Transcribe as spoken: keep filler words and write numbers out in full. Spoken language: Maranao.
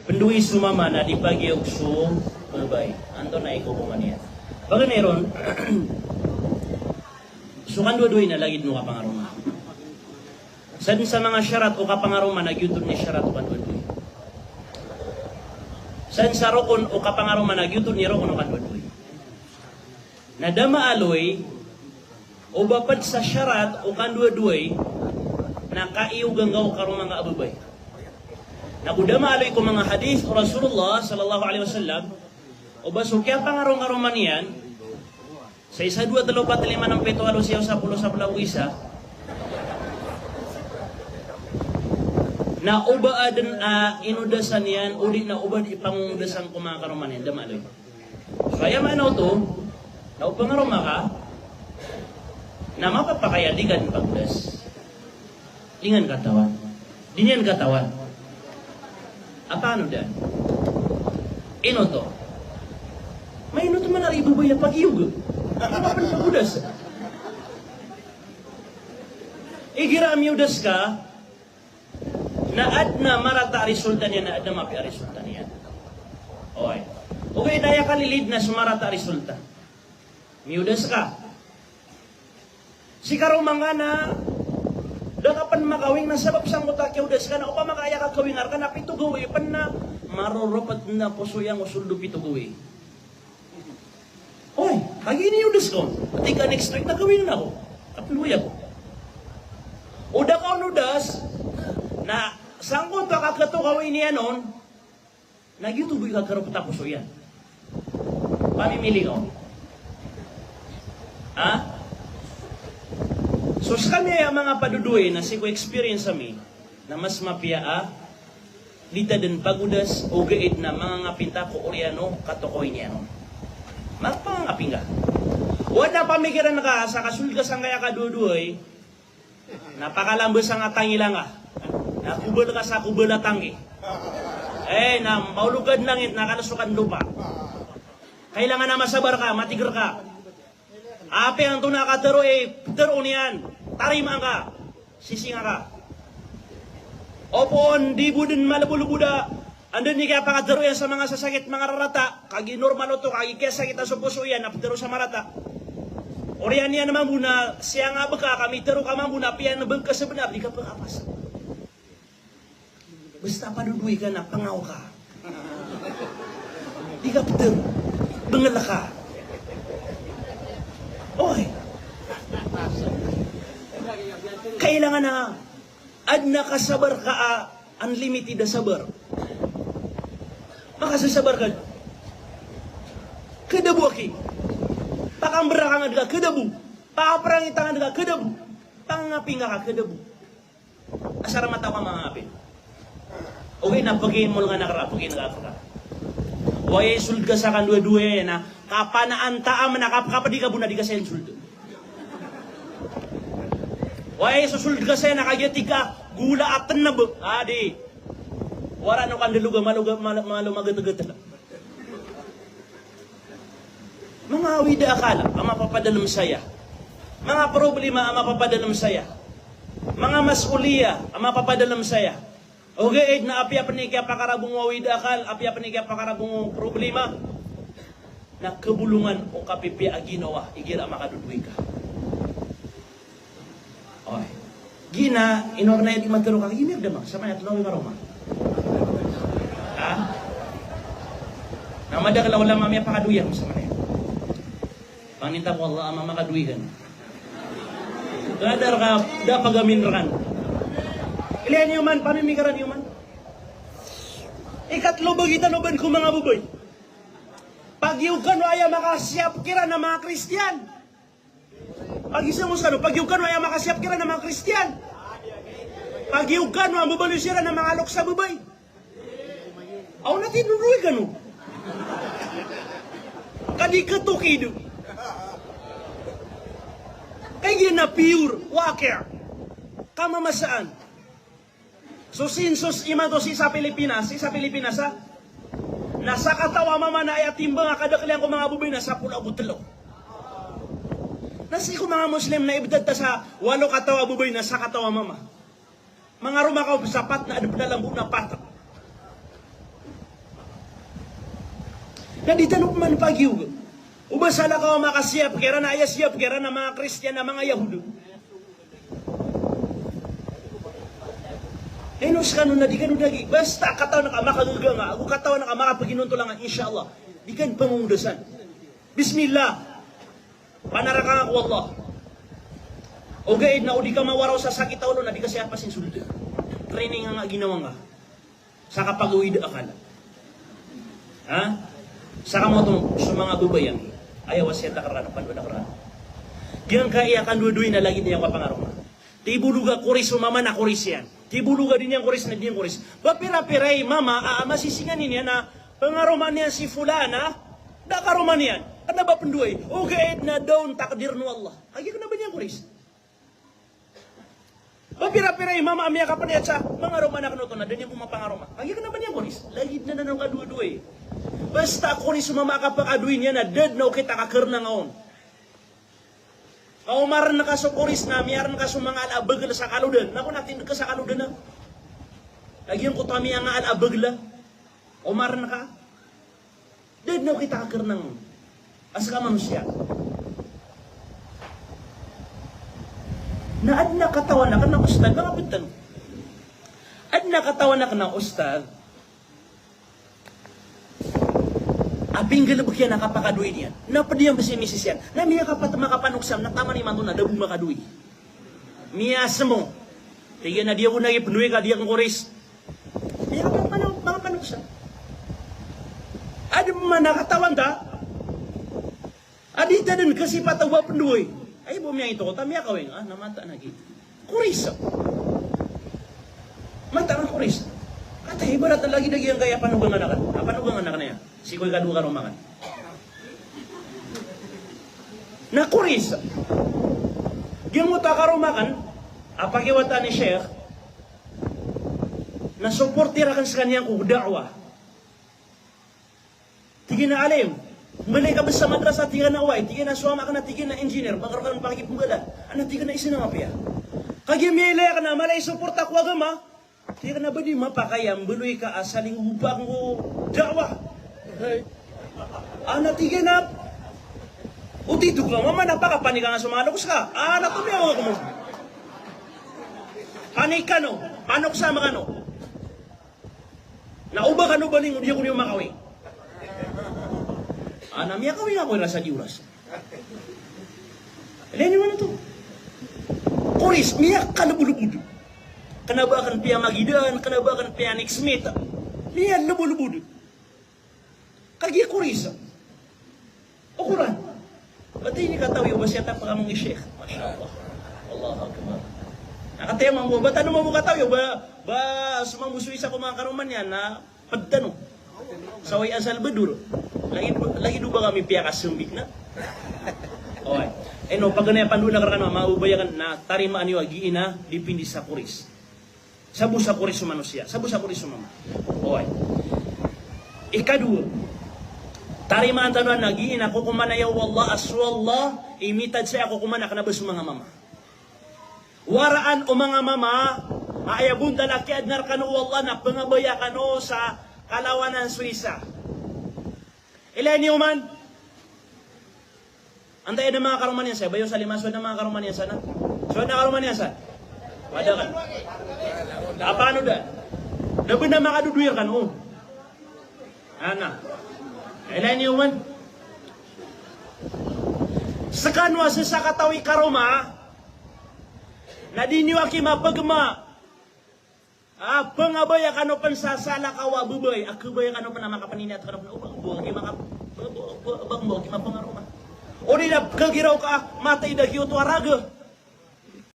Pndowi so mama na di pagiyog so babay. Antonaa i kokoman iyan? Paganay ron, so kandowadowa na lagid o kapangaroma. Sadn sa manga sharat o kapangaroma na giyoto i sharat o kandowadowa. Sadn sa rokon o kapangaroma na giyoto i rokon o kandowadowa. Na da maaloy o ba pd sa sharat o kandowadowa na kaiyoga ngka o karoma ngka a babay. Na ko da maaloy ko manga hadith o Rasulullah sallallahu alaihi wasallam, o ba so kiyapangarongaroma niyan, sa isa, dowa, tlo, pat, lima, nam, pito, walo, siyaw, sapolo, sapolo ago isa, na o ba adn a inodasan iyan, odi na o ba di pangongodasan ko manga karoma niyan, da maaloy. So aya maana oto, na o pangaroma ka, na mapapakay a di ka dn pagodas. Di ngka dn katawan. Di niyan katawan. Apa ano dan? Ino oto? Maino oto man a ri babay a pagiyoga. Ano ka pn pagodas? Igira a miyodas ka, na adn a marata a resulta niyan, na adn a mapiya a resulta niyan. Oy. Ogaid na aya kalilid na so marata a resulta. Miyodas ka. Si karoma ngka na da ka pn makawing na sabap sangkoto a kiyodas ka na opama ka aya kakawinga rka na pito gawii pn na marorop a poso iyan o sold o pito gawii. Oy, kagiya iniyodas ka on. Tig ka next week na kawing ako. Kapndowi ako. O da ka on odas, na sangkoto a kakhatokawi niyan on, na giyoto bo i kakarop a poso iyan. Pamimili ka on. Ha? So skami a manga padodowi na sii ko experience ami, na mas mapiya a di ta dn pagodas, ogaid na mangangapin ta ko oriyan o katokawi niyan on. Mapangangapin ka. O adn a pamikiran ka sa kasold ka sangkaya kadowadowi, na pakalamba sa nga tangila nga. Na kobal ka sa kobal a tanggi. Eh, na maolog ka dn langit, na kalas o ka dn lopa. Kailangan a masabar ka, matigr ka. Apiya antonaa a katharo i ptharo niyan, tarimaa ngka, sisinga ka. Opama di bo dn malbolbod a anda dn i kiyapakatharo iyan sa manga sasakit, manga rarata, kagiya normal oto, kagiya kiyasakit a so poso iyan na ptharo sa marata. Oriyan iyan mambo na siyangab ka, ka mitharo ka mambo na piyanbng ka sabnar, di ka pngapasa. Basta padodowi ka na pngaw ka. Di ka ptharo. Bngl ka. Oy. Kailangan a adn a kasabar ka a unlimited a sabar. Makasasabar ka. Khada bo aki. Pakambra ka nga dn ka, khada bo. Pakaprangit ka nga dn ka, khada bo. Pangangapin ka ka, khada bo. Asar a mataw ka mangangapin. Ogaid na pkimol ka na kra, pkimol ka kra. Oway, sold ka sa kandowadowa na kapanaan ta a manga kapkapdi ka bo na di ka saya sold. Oway, so sold ka saya na kagiya tig ka gola a tnb. A di. Wara no kandlog a malo, malo, malo magatgatl. Manga awida akal a mapapadalm saya. Manga problema a mapapadalm saya. Manga mas'uliya a mapapadalm saya. Ogaid na apiya pn i kiyapakarabong o awida akal, apiya pn i kiyapakarabong o problema, na kabolongan o kapipiya a ginawa igira a makadodowi ka. Oy. Giya ino kna i di matharo ka, giya miyatharo ka, sa maya tlo i karoma. Ha? Na madakl a ulama miyapakadowi ako sa maya. Pangninta ko Allah a makadowi ka. Kadar ka, da pagamin rkan. Ilaya niyo man, pamimikaran iyo man. Ikatlo, bagi tano ban ko manga babay. Pagiyog kano aya makasiyap kiran a manga Kristiyan. Pagisa mo sa no, pagiyog kano aya makasiyap kiran a manga Kristiyan. Pagiyog kano a mbabaloy siran a manga loks a babay. Aw na tinoroy kano. Ka di katokid. Kagiya na pure, waqi'. Kamamasaan. So census imanto sii sa Pilipinas, sii sa Pilipinas, ha? Na sakataw a mama na aya timbang a kadakl iyan ko manga babay na sapolo ago tlo. Na sii ko manga Muslim na ibtad ta sa walo kataw a babay na sakataw a mama. Manga roma ka o sapat na adn pn a lambo na pat. Na di tano pman pagiyog. O ba salakaw a makasiyap kiran a aya siyap kiran a manga Kristiyan a manga Yahudi. Ino skano na di kano dagi. Basta katawan ka makagaganga, ago katawan ka makapaginontol anga, insha Allah. Di kan pangongodasan. Bismillah. Panarakan ka ko Allah. Ogaid na o di ka mawaraw sa sakit a olo na di ka siyapa sin sold. Training anga ginawa nga. Sa kapagawid a akal. Ha? Sa kamoto so manga babay ami. Aya wasiyat akn rkano, pandoan akn rkano. Giyangkaya kandoadoay na lagid iyan ko a pangaroma. Tibolog a koris o mama na koris iyan. Tibolog a di niyan koris na di niyan koris. Ba pira-pira i mama a, a masisingan iyan a pangaroma niyan si fulana, da karoma niyan. Kna ba pndoay. Ogaid na da on takdir o Allah. Kagiya kna ba niyan koris. Ba pira-pira i mama a miyakapniyat sa, pangaroma akn oto na da niyan bo mapangaroma. Kagiya kna ba niyan koris. Lagid anan o kandoadoay. Basta koris o mama a kapakadoay niyan na da dn a okit a kakarnang on. Ka omarn ka so koris na miyarn ka so manga ala a bagl sa kalodan. Na ko na tindg ka sa kalodan na. Lagid iyan ko tamiya nga ala a bagl a. Omarn ka. Da dn a okit a kakarnang a ska manosiya. Na adn a katawan akn a ustadh, manga pd tano. Adn a katawan akn a ustadh a pinggalbk iyan a kapakadoay niyan. Na pd iyan bo si misis iyan. Na miyakapat makapanoksa, na taman imanto na da bo makadoay. Miyasmo. Tig iyan a di ako lagi pndoay ka di akn koris. Miyakapat makapanoksa. Adn man a katawan ta a di ta dn kasipat a ba pndoay. Ay bo miyangitokot a miyakawing, a na mataan a gi. Koris. Mataan a koris. Kataya ibarat a lagid a giyangkaya panogangan akn. A panogangan akn aya. Sii ko ikadowa karoma akn. Na koris. Giyoto a karoma akn a pakiwata ni Sheikh na supporter akn skaniyan ko da'wah. Tig iyan a alim, mbaloy ka bs sa madrasa, tig iyan a oway, tig iyan a so ama akn na tig iyan a engineer, ba ka roo akn pakipmbala. Ana tig iyan a isa na mapiya. Kagiya miyailay akn a mala i support ako agama. Tig iyan a ba di mapakay a mbaloy ka a salinggopan ko da'wah. Ana tig iyan a, o tito ka mama na pakapanikan ka so manga loks ka. Ana to miyawa ko mo. Panikan o, panoksa makano. Na o ba kano baling o di ako niyo makawing. Ana miyakawing ako iran sa di oras. Ilay niyo man oto. Koris, miyakalbolbod. Kna ba akn piyamagidaan, kna ba akn piyanikesmit. Miyalbolbod. Kagiya koris. O Qur'an. Ba tano ini katawi o ba siyata pakamongi Sheikh. Masha Allah. Allahu Akbar. Na kataya mambo, ba tano mambo katawi o ba, ba so mambo so isa ko manga karoma niyan na pd tano. Sa way asal bdur. Lagid, lagid o ba kami piyakasmbit na. Oway. Ino, paganay a pandoan akn rkano, manga babay akn na tarimaan iyo a giya na dipindi sa koris. Sabo sa koris o manosiya, sabo sa koris o mama. Oway. Ikadowa, tarimaan tano a giya na kokoman aya o Allah, a so Allah i mitad saya kokoman a kna ba so manga mama. Waraan o manga mama a aya bontal a kiyaadna rkano o Allah na pangabaya kano sa kalawanan so isa. Ilay niyo man. Antaa i adn a manga karoma niyan saya, ba iyo sa lima so adn a manga karoma niyan saya na. So adn a karoma niyan saya. Pada ka. Apa ano da? Da bnar a makadodoy rkano. Ana. Ilay niyo man. Skano a sii sa katawi karoma na di niyo aki mapagma. A, pangabaya kano pn sa salakaw a babay, a kabaya kano pn a makapniniyat kano pn, o ba ngka bo aki maka, o ba, o ba, o ba ngka bo aki mapangaroma. O di na kagiraw ka a matay da giyoto a raga.